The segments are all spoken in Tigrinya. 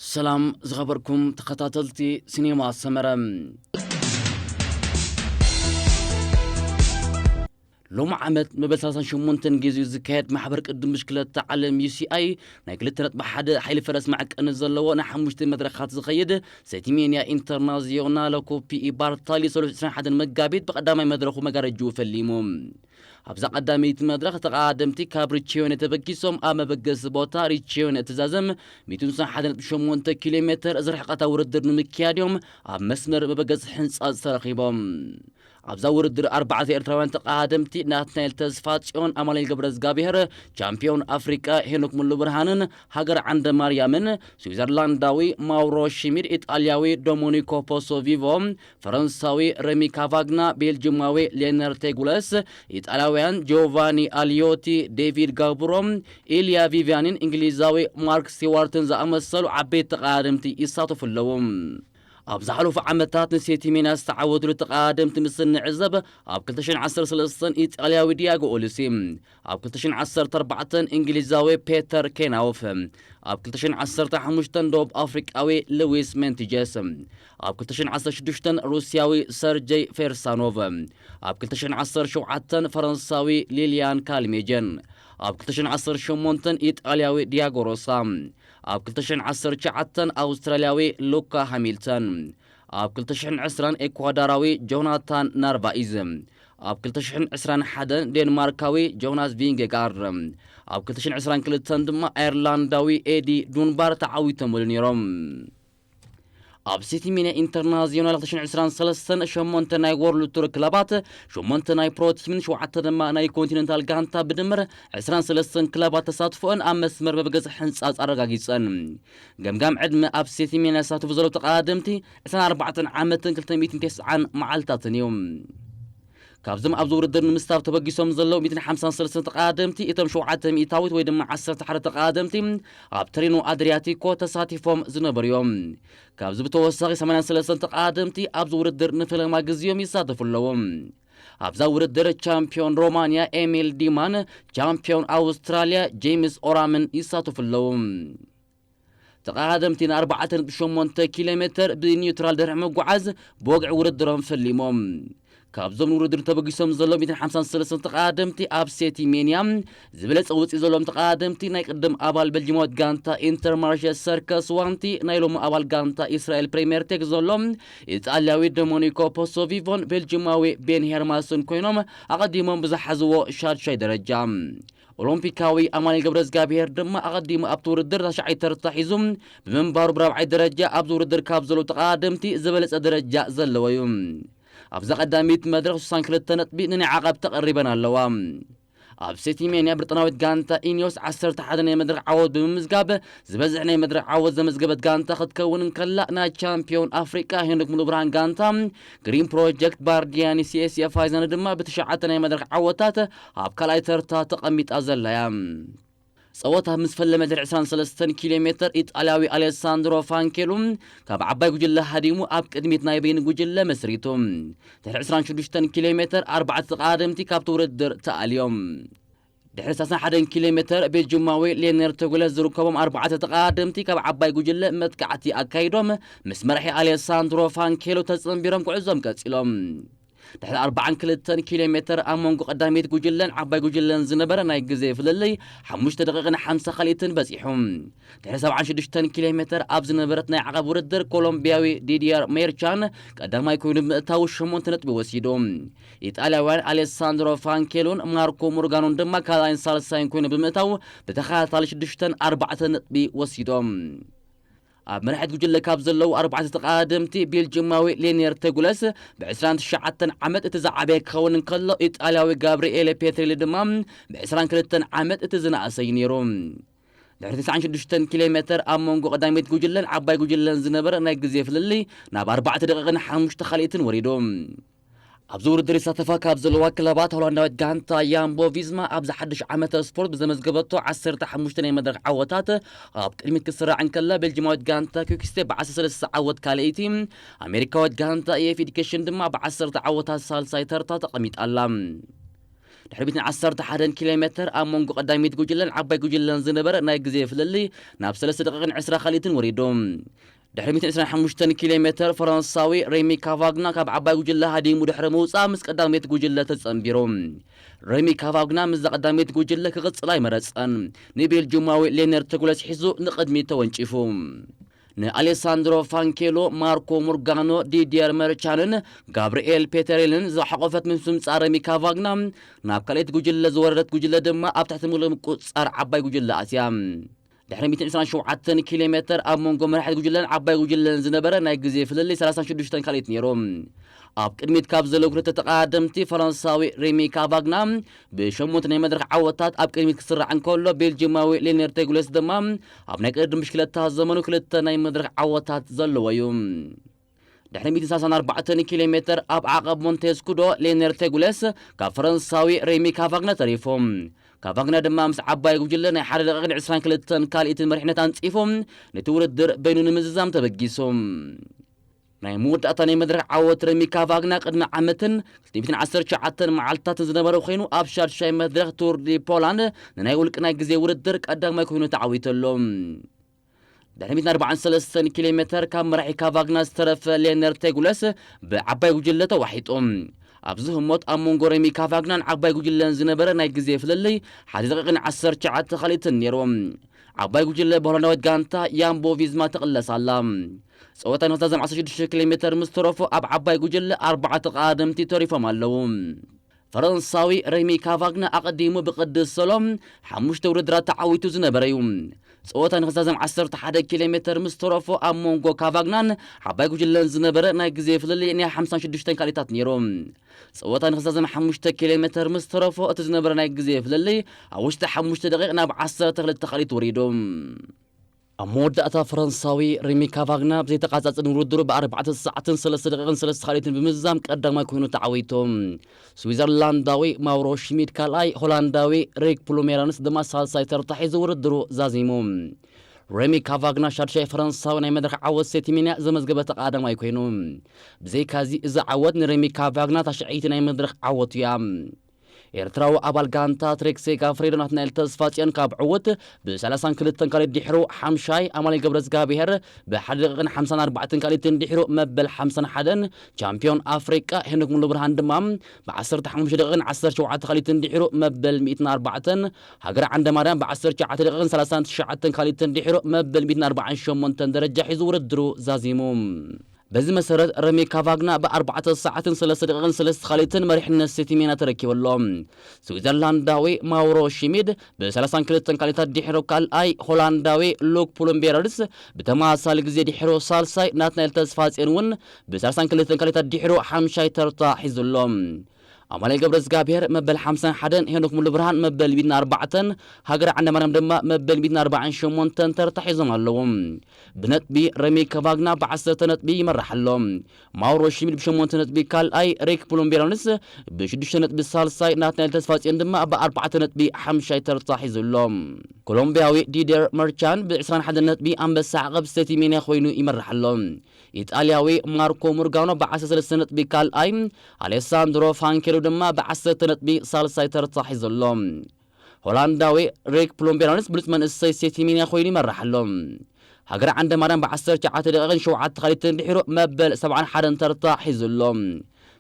ሰላም ዝኸበርኩም ተኸታተልቲ ሲኔማ ሰመረ። ሎም ዓመት መበል ሰላሳን ሸሞንተን ግዜኡ ዝካየድ ማሕበር ቅድም ብሽክለታ ዓለም ዩ ሲ ኣይ ናይ ክልተ ነጥቢ ሓደ ሓይሊ ፈረስ መዐቀኒ ዘለዎ ንሓሙሽተ መድረኻት ዝኸይድ ሴቲሜንያ ኢንተርናዚዮናለ ኮፒ ባርታሊ ሰሉስ ዕስራን ሓደን መጋቢት ብቐዳማይ መድረኹ መጋረጅኡ ፈሊሙ። ኣብዛ ቀዳመይቲ መድረኽ ተቐዳደምቲ ካብ ሪቺዮን ተበጊሶም ኣብ መበገሲ ቦታ ሪቺዮን እትዛዘም ሚእትን ስሳን ሓደን ነጥቢ ሸሞንተ ኪሎ ሜተር ዝርሕቐታ ውድድር ንምክያድ እዮም ኣብ መስመር መበገሲ ሕንጻጽ ተረኺቦም። ኣብዛ ውድድር ኣርባዕተ ኤርትራውያን ተቐዳደምቲ ናትናኤል ተስፋ ጽዮን፣ ኣማኑኤል ገብረዝጋብሔር፣ ቻምፒዮን ኣፍሪቃ ሄኖክ ሙሉ ብርሃንን ሃገር ዓንደ ማርያምን፣ ስዊዘርላንዳዊ ማውሮ ሽሚድ፣ ኢጣልያዊ ዶሞኒኮ ፖሶቪቮ፣ ፈረንሳዊ ረሚ ካቫግና፣ ቤልጅማዊ ሌነር ቴጉለስ፣ ኢጣልያውያን ጆቫኒ ኣልዮቲ፣ ዴቪድ ጋቡሮ፣ ኢልያ ቪቪያኒን እንግሊዛዊ ማርክ ስቲዋርትን ዝኣመሰሉ ዓበይቲ ተቐዳደምቲ ይሳተፉ ኣለዉ። ኣብ ዝሓለፉ ዓመታት ንሴቲሜንያ ዝተዓወትሉ ተቐዳደምቲ ምስ እንዕዘብ፣ ኣብ ክልተ ሽሕን ዓሰርተ ሰለስተን ኢጣልያዊ ዲያጎ ኦልሲ፣ ኣብ ክልተ ሽሕን ዓሰርተ ኣርባዕተን እንግሊዛዊ ፔተር ኬናውፍ፣ ኣብ ክልተ ሽሕን ዓሰርተ ሓሙሽተን ደቡብ ኣፍሪቃዊ ልዊስ ሜንቲጀስ፣ ኣብ ክልተ ሽሕን ዓሰርተ ሽዱሽተን ሩስያዊ ሰርጀይ ፌርሳኖቭ፣ ኣብ ክልተ ሽሕን ዓሰርተ ሸውዓተን ፈረንሳዊ ሊልያን ካልሜጀን፣ ኣብ ክልተ ሽሕን ዓሰርተ ሸሞንተን ኢጣልያዊ ዲያጎ ሮሳ፣ ኣብ ክልተ ሽሕን ዓሰርተ ትሽዓተን ኣውስትራልያዊ ሉካ ሃሚልተን፣ ኣብ ክልተ ሽሕን ዕስራን ኤኳዳራዊ ጆናታን ናርቫኢዝ፣ ኣብ ክልተ ሽሕን ዕስራን ሓደን ዴንማርካዊ ጆናስ ቪንጌጋርድ፣ ኣብ ክልተ ሽሕን ዕስራን ክልተን ድማ ኣየርላንዳዊ ኤዲ ዱንባር ተዓዊቶምሉ ነይሮም። ኣብ ሴቲሜንያ ኢንተርናዚዮናል ክልተ ሽሕን ዕስራን ሰለስተን ሸሞንተ ናይ ወርልድ ቱር ክለባት፣ ሸሞንተ ናይ ፕሮ ቲምን ሸውዓተ ድማ ናይ ኮንቲነንታል ጋንታ ብድምር ዕስራን ሰለስተን ክለባት ተሳትፎአን ኣብ መስመር መበገሲ ሕንጻጽ ኣረጋጊጸን። ገምጋም ዕድመ ኣብ ሴቲሜንያ ዝሳተፉ ዘለዉ ተቐዳደምቲ ዕስራን ኣርባዕተን ዓመትን ክልተ ሚእትን ተስዓን መዓልታትን እዩ። ካብዞም ኣብዚ ውድድር ንምስታፍ ተበጊሶም ዘለዉ ሚእትን ሓምሳን ሰለስተን ተቐዳደምቲ፣ እቶም ሸውዓተ ሚእታዊት ወይ ድማ ዓሰርተ ሓደ ተቐዳደምቲ ኣብ ተሪኖ ኣድሪያቲኮ ተሳቲፎም ዝነበሩ እዮም። ካብዚ ብተወሳኺ ሰማንያን ሰለስተን ተቐዳደምቲ ኣብዚ ውድድር ንፈለማ ግዜኦም ይሳተፉ ኣለዉ። ኣብዛ ውድድር ቻምፒዮን ሮማንያ ኤሚል ዲማን ቻምፒዮን ኣውስትራልያ ጄምስ ኦራምን ይሳተፉ ኣለዉ። ተቐዳደምቲ ን ኣርባዕተ ነጥቢ ሸሞንተ ኪሎ ሜተር ብኒውትራል ድሕሪ ምጉዓዝ ብወግዒ ውድድሮም ፈሊሞም። ካብዞም ንውድድር ተበጊሶም ዘለዉ ሚእትን ሓምሳን ሰለስተን ተቐዳደምቲ ኣብ ሴቲሜንያ ዝበለጸ ውጽኢት ዘለዎም ተቐዳደምቲ ናይ ቅድም ኣባል ቤልጂማዊት ጋንታ ኢንተርማርሸ ሰርከስ ዋንቲ፣ ናይ ሎሚ ኣባል ጋንታ እስራኤል ፕሪምየር ቴክ ዘሎ ኢጣልያዊ ዶሞኒኮ ፖሶቪቮን ቤልጂማዊ ቤን ሄርማስን ኮይኖም ኣቐዲሞም ብዝሓዝዎ ሻድሻይ ደረጃ። ኦሎምፒካዊ ኣማኑኤል ገብረዝጋብሔር ድማ ኣቐዲሙ ኣብቲ ውድድር ታሽዓይ ተርታ ሒዙ ብምንባሩ ብራብዓይ ደረጃ ኣብዚ ውድድር ካብ ዘለዉ ተቐዳደምቲ ዝበለጸ ደረጃ ዘለዎ እዩ። ኣብዛ ቀዳሚት መድረኽ ስሳን ክልተ ነጥቢ ንናይ ዓቐብ ተቐሪበን ኣለዋ። ኣብ ሴቲሜንያ ብሪጣናዊት ጋንታ ኢኒዮስ ዓሰርተ ሓደ ናይ መድረኽ ዓወት ብምምዝጋብ ዝበዝሕ ናይ መድረኽ ዓወት ዘመዝገበት ጋንታ ክትከውን እንከላ፣ ናይ ቻምፒዮን ኣፍሪቃ ሄኖክ ሙሉብርሃን ጋንታ ግሪን ፕሮጀክት ባርዲያኒ ሲ ኤስ ኤፍ ኣይዘን ድማ ብትሽዓተ ናይ መድረኽ ዓወታት ኣብ ካልኣይ ተርታ ተቐሚጣ ዘላ እያ። ጸወታ ምስ ፈለመ ድሕሪ ዕስራን ሰለስተን ኪሎ ሜተር ኢጣልያዊ ኣሌሳንድሮ ፋንኬሉ ካብ ዓባይ ጉጅለ ሃዲሙ ኣብ ቅድሚት ናይ በይኑ ጉጅለ መስሪቱ። ድሕሪ ዕስራን ሽዱሽተን ኪሎ ሜተር ኣርባዕተ ተቐዳደምቲ ካብቲ ውድድር ተኣልዮም። ድሕሪ ሰላሳን ሓደን ኪሎ ሜተር ቤልጅማዊ ሌነር ተጉለ ዝርከቦም ኣርባዕተ ተቐዳደምቲ ካብ ዓባይ ጉጅለ መጥቃዕቲ ኣካይዶም ምስ መራሒ ኣሌሳንድሮ ፋንኬሎ ተጸንቢሮም ጉዕዞም ቀጺሎም። ድሕሪ ኣርባዓን ክልተን ኪሎ ሜተር ኣብ መንጎ ቀዳመይቲ ጉጅለን ዓባይ ጉጅለን ዝነበረ ናይ ግዜ ፍልልይ ሓሙሽተ ደቂቕን ሓምሳ ካልኢትን በጺሑ። ድሕሪ ሰብዓን ሽዱሽተን ኪሎ ሜተር ኣብ ዝነበረት ናይ ዓቐብ ውድድር ኮሎምቢያዊ ዲድየር ሜርቻን ቀዳማይ ኮይኑ ብምእታው ሸሞንተ ነጥቢ ወሲዱ። ኢጣልያውያን ኣሌሳንድሮ ፋንኬሉን ማርኮ ሙርጋኖን ድማ ካልኣይን ሳልሳይን ኮይኑ ብምእታው ብተኸታታሊ ሽዱሽተን ኣርባዕተን ነጥቢ ወሲዶም። ኣብ መራሒት ጉጅለ ካብ ዘለዉ ኣርባዕተ ተቐዳደምቲ ቤልጅማዊ ሌኒየር ተጉለስ ብዕስራን ትሽዓተን ዓመት እቲ ዝዓበየ ክኸውን እንከሎ፣ ኢጣልያዊ ጋብሪኤለ ፔትሬሊ ድማ ብዕስራን ክልተን ዓመት እቲ ዝነኣሰ እዩ ነይሩ። ድሕሪ ተስዓን ሽዱሽተን ኪሎ ሜተር ኣብ መንጎ ቀዳመይቲ ጉጅለን ዓባይ ጉጅለን ዝነበረ ናይ ግዜ ፍልልይ ናብ ኣርባዕተ ደቂቕን ሓሙሽተ ካልኢትን ወሪዱ። ኣብዚ ውድድር ይሳተፋ ካብ ዘለዋ ክለባት ሆላንዳዊት ጋንታ ያምቦ ቪዝማ ኣብዚ ሓድሽ ዓመተ ስፖርት ብዘመዝገበቶ ዓሰርተ ሓሙሽተ ናይ መድረኽ ዓወታት ኣብ ቅድሚት ክትስራዕ እንከላ፣ ቤልጂማዊት ጋንታ ኩክስቴፕ ብዓሰርተ ሰለስተ ዓወት ካልኣይቲ፣ ኣሜሪካዊት ጋንታ ኤፍ ኤዲኬሽን ድማ ብዓሰርተ ዓወታት ሳልሳይ ተርታ ተቐሚጣ ኣላ። ድሕሪ ሚእትን ዓሰርተ ሓደን ኪሎ ሜተር ኣብ መንጎ ቀዳሚት ጉጅለን ዓባይ ጉጅለን ዝነበረ ናይ ግዜ ፍልልይ ናብ ሰለስተ ደቂቕን ዕስራ ካልኢትን ወሪዱ። ድሕሪ ሚእትን ዕስራን ሓሙሽተን ኪሎ ሜተር ፈረንሳዊ ሬሚ ካቫግና ካብ ዓባይ ጉጅለ ሃዲሙ ድሕሪ ምውጻእ ምስ ቀዳሚት ጉጅለ ተጸንቢሩ። ሬሚ ካቫግና ምስዛ ቀዳሚት ጉጅለ ክቕጽል ኣይመረጸን። ንቤልጅማዊ ሌነር ተጉለስ ሒዙ ንቕድሚት ተወንጪፉ። ንኣሌሳንድሮ ፋንኬሎ፣ ማርኮ ሙርጋኖ፣ ዲዲየር መርቻንን ጋብርኤል ፔተሬልን ዝሓቆፈት ምስ ምምጻእ ሬሚ ካቫግና ናብ ካልኣይቲ ጉጅለ ዝወረደት ጉጅለ ድማ ኣብ ትሕቲ ምሉእ ምቁጽጻር ዓባይ ጉጅለ ኣትያ። ድሕሪ ሚእትን ዕስራን ሸውዓተን ኪሎ ሜተር ኣብ መንጎ መራሒት ጉጅለን ዓባይ ጉጅለን ዝነበረ ናይ ግዜ ፍልልይ ሰላሳን ሽዱሽተን ካልኢት ነይሩ። ኣብ ቅድሚት ካብ ዘለዉ ክልተ ተቐዳደምቲ ፈረንሳዊ ሬሚ ካቫግና ብሸሞንተ ናይ መድረኽ ዓወታት ኣብ ቅድሚት ክስራዕ እንከሎ፣ ቤልጅማዊ ሌነር ተጉለስ ድማ ኣብ ናይ ቅድድም ብሽክለታ ዘመኑ ክልተ ናይ መድረኽ ዓወታት ዘለዎ እዩ። ድሕሪ ሚእትን ሰላሳን ኣርባዕተን ኪሎ ሜተር ኣብ ዓቐብ ሞንቴስኩዶ ሌነር ተጉለስ ካብ ፈረንሳዊ ሬሚ ካቫግና ተሪፉ። ካቫግና ድማ ምስ ዓባይ ጉጅለ ናይ ሓደ ደቂቕን ዕስራን ክልተን ካልኢትን መሪሕነት ኣንጺፉ ነቲ ውድድር በይኑ ንምዝዛም ተበጊሱ። ናይ መወዳእታ ናይ መድረኽ ዓወት ረሚ ካቫግና ቅድሚ ዓመትን ክልተ ሚእትን ዓሰርተ ትሽዓተን መዓልትታትን ዝነበረ ኮይኑ፣ ኣብ ሻድሻይ መድረኽ ቱር ዲ ፖላንድ ንናይ ውልቂ ናይ ግዜ ውድድር ቀዳማይ ኮይኑ ተዓዊቱ ኣሎ። ድሕሪ ሚእትን ኣርባዓን ሰለስተን ኪሎ ሜተር ካብ መራሒ ካቫግና ዝተረፈ ሌነር ቴጉለስ ብዓባይ ጉጅለ ተዋሒጡ። ኣብዚ ህሞት ኣብ መንጎ ረሚ ካቫግናን ዓባይ ጉጅለን ዝነበረ ናይ ግዜ ፍልልይ ሓደ ደቂቕን ዓሰርተ ትሽዓተ ካልኢትን ነይሩ። ዓባይ ጉጅለ ብሆላንዳዊት ጋንታ ያምቦ ቪዝማ ትቕለስ ኣላ። ጸወታ ንኽዛዘም ዓሰርተ ሽዱሽተ ኪሎ ሜተር ምስ ተረፎ ኣብ ዓባይ ጉጅለ ኣርባዕተ ተቐዳደምቲ ተሪፎም ኣለዉ። ፈረንሳዊ ረሚ ካቫግና ኣቐዲሙ ብቅድስ ሰሎም ሓሙሽተ ውድድራት ተዓዊቱ ዝነበረ እዩ። ጸወታ ንኽዛዘም ዓሰርተ ሓደ ኪሎ ሜተር ምስ ተረፎ ኣብ መንጎ ካቫግናን ዓባይ ጉጅለን ዝነበረ ናይ ግዜ ፍልልይ ናይ ሓምሳን ሽዱሽተን ካልኢታት ነይሩ። ጸወታ ንኽዛዘም ሓሙሽተ ኪሎ ሜተር ምስ ተረፎ እቲ ዝነበረ ናይ ግዜ ፍልልይ ኣብ ውሽጢ ሓሙሽተ ደቂቕ ናብ ዓሰርተ ክልተ ካልኢት ወሪዱ። ኣብ መወዳእታ ፈረንሳዊ ሪሚ ካቫግና ብዘይተቓጻጽን ውድድሩ ብኣርባዕተ ሰዓትን ሰለስተ ደቂቕን ሰለስተ ካልኢትን ብምዝዛም ቀዳማይ ኮይኑ ተዓዊቱ። ስዊዘርላንዳዊ ማውሮ ሽሚድ ካልኣይ፣ ሆላንዳዊ ሪክ ፕሉሜራንስ ድማ ሳልሳይ ተርታ ሒዙ ውድድሩ ዛዚሙ። ሬሚ ካቫግና ሻድሻይ ፈረንሳዊ ናይ መድረኽ ዓወት ሴቲሜንያ ዘመዝገበ ተቐዳዳማይ ኮይኑ። ብዘይካዚ እዚ ዓወት ንሬሚ ካቫግና ታሽዐይቲ ናይ መድረኽ ዓወቱ እያ። ኤርትራዊ ኣባል ጋንታ ትሬክ ሴጋ ፍሬዶ ናትናኤል ተስፋጽዮን ካብ ዕውት ብ ሰላሳን ክልተን ካልኢት ድሕሩ ሓምሻይ፣ ኣማኑኤል ገብረዝጋብሄር ብ ሓደ ደቂቕን ሓምሳን ኣርባዕተን ካልኢትን ድሕሩ መበል ሓምሳን ሓደን፣ ቻምፒዮን ኣፍሪቃ ሄኖክ ሙሉብርሃን ድማ ብ ዓሰርተ ሓሙሽተ ደቂቕን ዓሰርተ ሸውዓተ ካልኢትን ድሕሩ መበል ሚእትን ኣርባዕተን፣ ሃገር ዓንደማርያም ብ ዓሰርተ ትሽዓተ ደቂቕን ሰላሳን ትሽዓተን ካልኢትን ድሕሩ መበል ሚእትን ኣርባዓን ሸሞንተን ደረጃ ሒዙ ውድድሩ ዛዚሙ። በዚ መሰረት ረሚ ካቫግና ብኣርባዕተ ሰዓትን ሰለስተ ደቂቕን ሰለስተ ካልኢትን መሪሕነት ሴቲሜና ተረኪቡ ኣሎ። ስዊዘርላንዳዊ ማውሮ ሽሚድ ብ ሰላሳን ክልተን ካልኢታት ድሕሩ ካልኣይ፣ ሆላንዳዊ ሉክ ፑሉምቤረርስ ብተመሳሳሊ ግዜ ድሕሩ ሳልሳይ፣ ናትናኤል ተስፋጽዮን እውን ብ ሰላሳን ክልተን ካልኢታት ድሕሩ ሓምሻይ ተርታ ሒዙ ኣሎ። ኣማኑኤል ገብረዝጋብሄር መበል ሓምሳን ሓደን፣ ሄኖክ ሙሉብርሃን መበል ሚእትን ኣርባዕተን፣ ሃገር ዓንደማርያም ድማ መበል ሚእትን ኣርባዓን ሸሞንተን ተርታ ሒዞም ኣለዉ። ብነጥቢ ረሚ ካቫግና ብዓሰርተ ነጥቢ ይመርሕ ኣሎ። ማውሮ ሽሚድ ብሸሞንተ ነጥቢ ካልኣይ፣ ሪክ ፕሉምቤራንስ ብሽዱሽተ ነጥቢ ሳልሳይ፣ ናትናኤል ተስፋጽዮን ድማ ብኣርባዕተ ነጥቢ ሓምሻይ ተርታ ሒዙ ኣሎ። ኮሎምቢያዊ ዲደር መርቻን ብዕስራን ሓደን ነጥቢ ኣንበሳ ዓቐብ ሴቲሜንያ ኮይኑ ይመርሕ ኣሎ። ኢጣልያዊ ማርኮ ሙርጋኖ ብዓሰርተ ሰለስተ ነጥቢ ካልኣይ፣ ኣሌሳንድሮ ፋንኬሎ ድማ ብዓሰርተ ነጥቢ ሳልሳይ ተርታ ሒዙ ኣሎ። ሆላንዳዊ ሪክ ፕሉምቤራንስ ብሉጽ መንእሰይ ሴቲሜንያ ኮይኑ ይመርሕ ኣሎ። ሃገር ዓንደማርያም ብዓሰርተ ትሽዓተ ደቂቕን ሸውዓተ ካልኢትን ድሒሩ መበል ሰብዓን ሓደን ተርታ ሒዙ ኣሎ።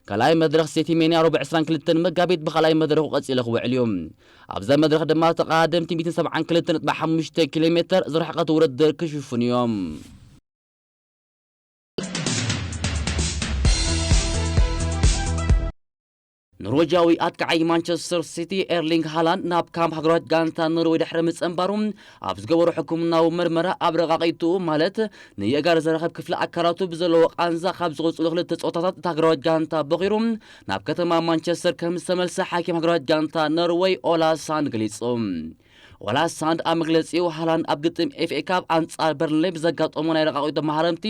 ካልኣይ መድረኽ ሴቲሜንያ ረቡዕ ዕስራን ክልተን መጋቢት ብኻልኣይ መድረኹ ቀጺሉ ክውዕል እዩ። ኣብዛ መድረኽ ድማ ተቐዳደምቲ ሚእትን ሰብዓን ክልተን ነጥቢ ሓሙሽተ ኪሎ ሜተር ዝርሕቐት ውድድር ክሽፍኑ እዮም። ኖርወጃዊ ኣጥቃዓይ ማንቸስተር ሲቲ ኤርሊንግ ሃላንድ ናብ ካምፕ ሃገራዊት ጋንታ ኖርወይ ድሕሪ ምጽንባሩ ኣብ ዝገበሮ ሕክምናዊ ምርመራ ኣብ ረቓቒቱ ማለት ንየእጋር ዘራኸብ ክፍሊ ኣካላቱ ብዘለዎ ቃንዛ ካብ ዝቕጽሉ ክልተ ጸወታታት እታ ሃገራዊት ጋንታ በኺሩ ናብ ከተማ ማንቸስተር ከም ዝተመልሰ ሓኪም ሃገራዊት ጋንታ ኖርወይ ኦላ ሳንድ ገሊጹ። ኦላ ሳንድ ኣብ መግለጺኡ ሃላንድ ኣብ ግጥም ኤፍ ኤ ካፕ ኣንጻር በርንሌ ብዘጋጠሞ ናይ ረቓቒቶ መሃረምቲ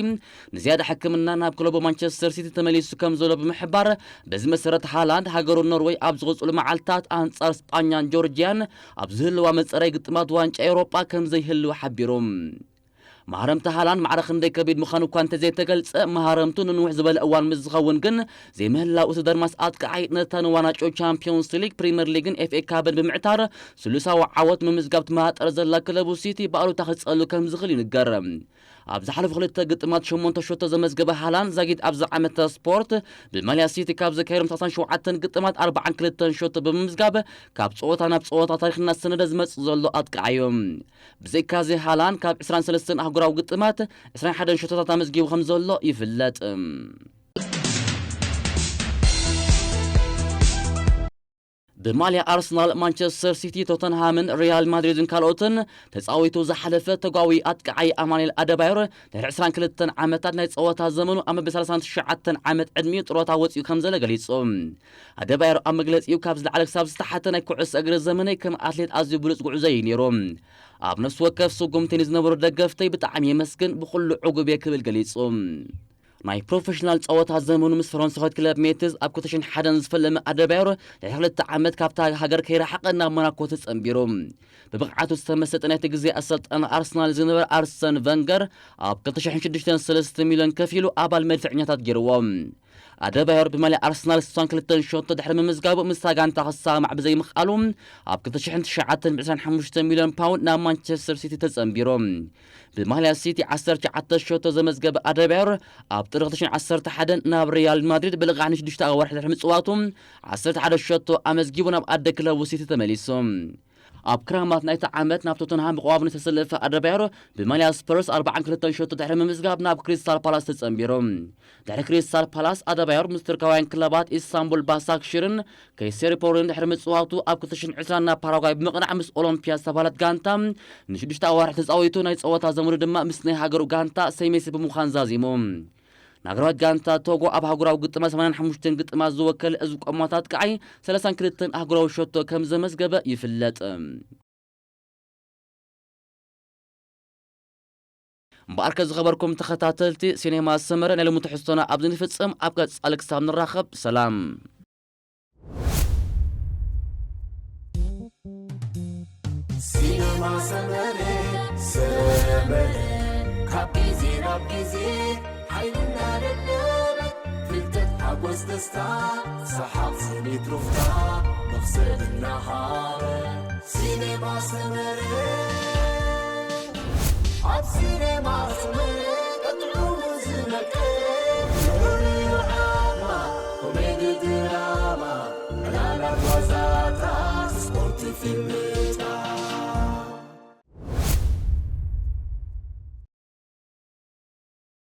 ንዝያዳ ሕክምና ናብ ክለቡ ማንቸስተር ሲቲ ተመሊሱ ከም ዘሎ ብምሕባር፣ በዚ መሰረት ሃላንድ ሃገሩ ኖርወይ ኣብ ዝቕጽሉ መዓልታት ኣንጻር ስጳኛን ጆርጅያን ኣብ ዝህልዋ መጸረይ ግጥማት ዋንጫ ኤውሮጳ ከም ዘይህልው ሓቢሩ። መሃረምቲ ሃላንድ ማዕረ ክንደይ ከቢድ ምዃኑ እኳ እንተዘይተገልጸ፣ መሃረምቱ ንንውሕ ዝበለ እዋን ምስ ዝኸውን ግን ዘይምህላው፣ እቲ ደርማስ ኣጥቃዓይ ነታ ንዋናጮ ቻምፒዮንስ ሊግ፣ ፕሪምየር ሊግን ኤፍ ኤ ካፕን ብምዕታር ስሉሳዊ ዓወት ምምዝጋብ ትመሃጠር ዘላ ክለቡ ሲቲ ብኣሉታ ክጸሉ ከም ዝኽእል ይንገር። ኣብ ዝሓለፉ ክልተ ግጥማት ሸሞንተ ሸቶ ዘመዝገበ ሃላንድ፣ ዛጊት ኣብዚ ዓመተ ስፖርት ብማልያ ሲቲ ካብ ዘካየዶም ሰላሳን ሸውዓተን ግጥማት ኣርባዓን ክልተን ሸቶ ብምምዝጋብ፣ ካብ ጸወታ ናብ ጸወታ ታሪኽ እናሰነደ ዝመጽእ ዘሎ ኣጥቃዓዩ። ብዘይካዚ ሃላንድ ካብ ዕስራን ሰለስተን ኣህጉራዊ ግጥማት ዕስራን ሓደን ሸቶታት ኣመዝጊቡ ከም ዘሎ ይፍለጥ። ብማልያ ኣርሰናል፣ ማንቸስተር ሲቲ፣ ቶተንሃምን ሪያል ማድሪድን ካልኦትን ተጻዊቱ ዝሓለፈ ተጓዊ ኣጥቃዓይ ኣማኑኤል ኣደባዮር፣ ድሕሪ ዕስራን ክልተን ዓመታት ናይ ጸወታ ዘመኑ ኣብ መበል ሰላሳን ትሽዓተን ዓመት ዕድሚኡ ጥሮታ ወጺኡ ከም ዘሎ ገሊጹ። ኣደባዮር ኣብ መግለጺኡ፣ ካብ ዝለዓለ ክሳብ ዝተሓተ ናይ ኩዕሶ እግሪ ዘመነይ ከም ኣትሌት ኣዝዩ ብሉጽ ጉዕዞ እዩ ነይሩ። ኣብ ነፍሲ ወከፍ ስጉምቲ ንዝነበሩ ደገፍተይ ብጣዕሚ የመስግን፣ ብኹሉ ዕጉብ እየ ክብል ገሊጹ። ናይ ፕሮፌሽናል ጸወታ ዘመኑ ምስ ፈረንሳዊት ክለብ ሜትዝ ኣብ ክልተ ሽሕን ሓደን ዝፈለመ ኣደባዮር፣ ድሕሪ ክልተ ዓመት ካብታ ሃገር ከይረሓቐ ናብ ሞናኮ ተጸንቢሩ። ብብቕዓቱ ዝተመሰጠ ናይቲ ግዜ ኣሰልጣኒ ኣርሰናል ዝነበረ ኣርሰን ቨንገር ኣብ ክልተ ሽሕን ሽዱሽተን ሰለስተ ሚልዮን ከፊሉ ኣባል መድፍዕኛታት ገይርዎ። ኣደባዮር ብማልያ ኣርሰናል ስሳን ክልተን ሸቶ ድሕሪ ምምዝጋቡ ምስታ ጋንታ ክሰማማዕ ብዘይምኽኣሉ፣ ኣብ ክልተ ሽሕን ትሽዓተን ብዕስራን ሓሙሽተን ሚልዮን ፓውንድ ናብ ማንቸስተር ሲቲ ተጸንቢሩ። ብማልያ ሲቲ ዓሰርተ ትሽዓተ ሸቶ ዘመዝገበ ኣደባዮር፣ ኣብ ጥሪ ክልተ ሽሕን ዓሰርተ ሓደን ናብ ሪያል ማድሪድ ብልቓሕ ንሽዱሽተ ኣዋርሕ ድሕሪ ምጽዋቱ፣ ዓሰርተ ሓደ ሸቶ ኣመዝጊቡ ናብ ኣደ ክለቡ ሲቲ ተመሊሱ። ኣብ ክራማት ናይቲ ዓመት ናብ ቶተንሃም ብቐዋሚ ዝተሰለፈ ኣደባዮር፣ ብማልያ ስፐርስ ኣርባዓን ክልተን ሸቶ ድሕሪ ምምዝጋብ ናብ ክሪስታል ፓላስ ተጸንቢሩ። ድሕሪ ክሪስታል ፓላስ፣ ኣደባዮር ምስ ቱርካውያን ክለባት ኢስታንቡል ባሳክሺርን ከይሴሪፖርን ድሕሪ ምጽዋቱ፣ ኣብ ክልተ ሽሕን ዕስራን ናብ ፓራጓይ ብምቕናዕ ምስ ኦሎምፒያ ዝተባህለት ጋንታ ንሽዱሽተ ኣዋርሕ ተጻዊቱ፣ ናይ ጸወታ ዘመኑ ድማ ምስ ናይ ሃገሩ ጋንታ ሰይሜሲ ብምዃን ዛዚሙ። ንሃገራዊት ጋንታ ቶጎ ኣብ ኣህጉራዊ ግጥማት ሰማንያን ሓሙሽተን ግጥማት ዝወከለ እዚ ቆማት ኣጥቃዓይ ሰላሳን ክልተን ኣህጉራዊ ሸቶ ከም ዘመዝገበ ይፍለጥ። እምበኣርከ ዝኸበርኩም ተኸታተልቲ ሲኔማ ሰመረ፣ ናይ ሎሚ ትሕዝቶና ኣብዚ ንፍጽም። ኣብ ቀጻሊ ክሳብ ንራኸብ፣ ሰላም። ሲኔማ ሰመረ፣ ሰመረ፣ ካብ ግዜ ናብ ግዜ ሓይልና ደደበ፣ ፍልጠት፣ ሓጎስ፣ ደስታ፣ ሰሓቕ፣ ስኒት፣ ሩፍታ፣ መኽሰብ እናሃበ። ሲኔማ ሰመረ፣ ኣብ ሲኔማ ሰመረ፣ ጥዑሙ ዝመቀ፣ ፍሉይ ዓማ፣ ኮሜዲ፣ ድራማ፣ ዕላላት፣ ዋዛታት፣ ስፖርት፣ ፊልም፣